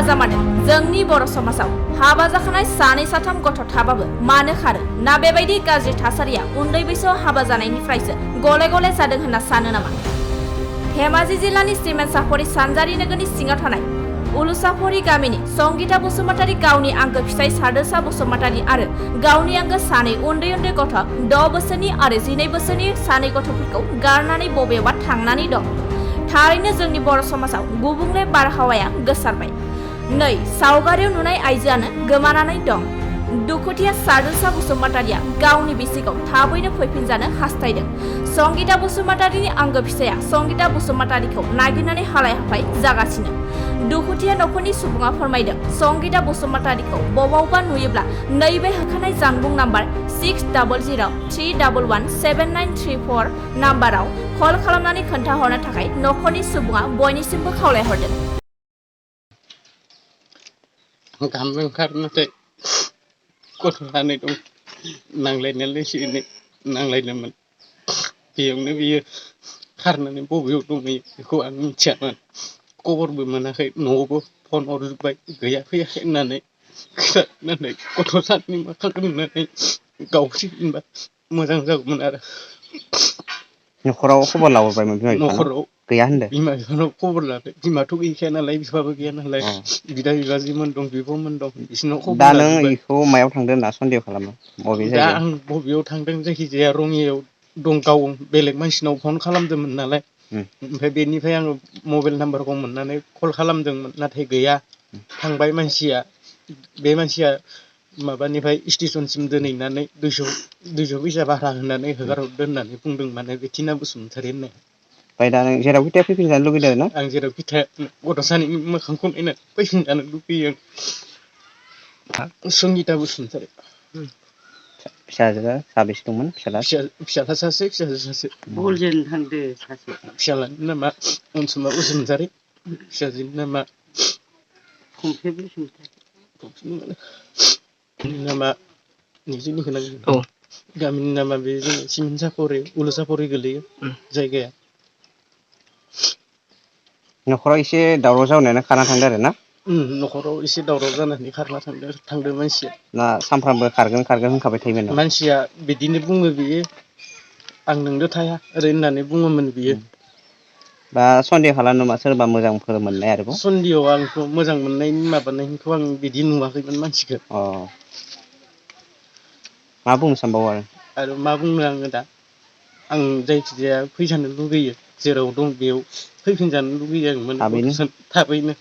जामानो जोंनि बर' समाजाव हाबा जाखानाय सानै साथाम गथ' थाबाबो मानो खारो ना बेबायदि गाज्रि थासारिया उन्दै बैसोआव हाबा जानायनिफ्रायसो गले गले जादों होनना सानो नामा? धेमाजि जिल्लानि सिमेन्साफरि सानजारि नोगोरनि सिङाव थानाय उलुसाफरि गामिनि संगिता बसुमतारी गावनि आंगो फिसाय सारदोसा बसुमतारी आरो गावनि आंगो सानै उन्दै उन्दै गथ' 6 बोसोरनि आरो 12 बोसोरनि सानै गथ'फोरखौ गारनानै बबेयावबा थांनानै दं। थारैनो जोंनि बर' समाजाव गुबुंले बारहावाया गोसारबाय। नै सावगारियाव नुनाय आइजोआनो गोमानानै दं। दुखुथिया सारदोसा बसुमतारीया गावनि बिसिखौ थाबैनो फैफिनजानो हास्थायदों। संगिता बसुमतारीनि आंगो फिसाया संगिता बसुमतारीखौ नागिरनानै हालाय हाफाय जागासिनो। दुखुथिया नखरनि सुबुङा फोरमायदों संगिता बसुमतारीखौ बबावबा नुयोब्ला नैबे होखानाय जानबुं नाम्बार 6003117934 नाम्बाराव कल खालामनानै खोन्थाहरनो थाखाय नखरनि सुबुङा बयनिसिमबो खावलायहरदों। गामियाव ओंखारनाथाय गथ' सानै दं नांलायनायालाय एसे एनै नांलायदोंमोन। बेयावनो बियो खारनानै बबेयाव दंहैयो बेखौ आं मिथियामोन। खबरबो मोनाखै न'आवबो फन हरजोब्बाय गैया फैयाखै होननानै नाथाय गथ' सानै मा खालामगोन होननानै गावसिगोनबा मोजां जागौमोन आरो। न'खराव खबर लाहरबायमोन बिमा बिफानाव न'खराव गैया होनदों। बिमा बिफानाव खबर लाबाय बिमाथ' गैखाया नालाय बिफाबो गैया नालाय बिदा बिबाजैमोन दं बिब'मोन दं बिसोरनाव खबर दा नों लाजोब्बाय। इखौ मायाव थांदों होनना सन्देह खालामो बबे दा जायगायाव? आं बबेयाव थांदों जायखिजाया रङियायाव दं गाव बेलेग मानसिनाव फन खालामदोंमोन नालाय ओमफ्राय बेनिफ्राय आङो मबाइल नाम्बारखौ मोननानै कल खालामदोंमोन नाथाय गैया थांबाय मानसिया। बे मानसिया माबानिफ्राय स्टेसनसिम दोनहैनानै 200 फैसा भारा होनानै हगारहरदो होननानै बुंदों माने बेथिना बसुमतारी होननाय। ओमफ्राय दा नों जेरावखि थाया फैफिनजानो लुगैदों ना? आं जेरावखि थाया गथ' सानैनि मोखांखौ नायनानै फैफिनजानो लुगैयो आं। संगिता बसुमतारी। फिसाजोआ साबेसे दंमोन फिसाला? फिसाला सासे फिसाजो सासे। बल जोनो थांदो सासे। फिसालानि नामा अनसुमा बसुमतारी फिसाजोनि नामा फंफ्रि बसुमतारी। नामा गामिनि नामा बे सिमेन्साफरि उलुसाफरि गोलैयो जायगाया। न'खराव एसे दावराव जानायानो खारना थांदो आरो ना? न'खराव एसे दावराव जानानै खारना थांदो मानसिया। ना सानफ्रामबो खारगोन होनखाबाय थायोमोन नामा? मानसिया बिदिनो बुङो बियो आं नोंदो थाया ओरै होननानै बुङोमोन बियो। दा सन्देह खालामो नामा सोरबा मोजांफोर मोननाय आरोबाव? सन्देहआव आंथ' मोजां मोननायनि माबानायनिखौ आं बिदि नुवाखैमोन मानसिखौ। मा बुंनो सानबावो आरो मा बुंनो आङो दा आं जायखिजाया फैजानो लुगैयो जेराव दं बेयाव फैफिनजानो लुगैयो आं माने थाबैनो? थाबैनो।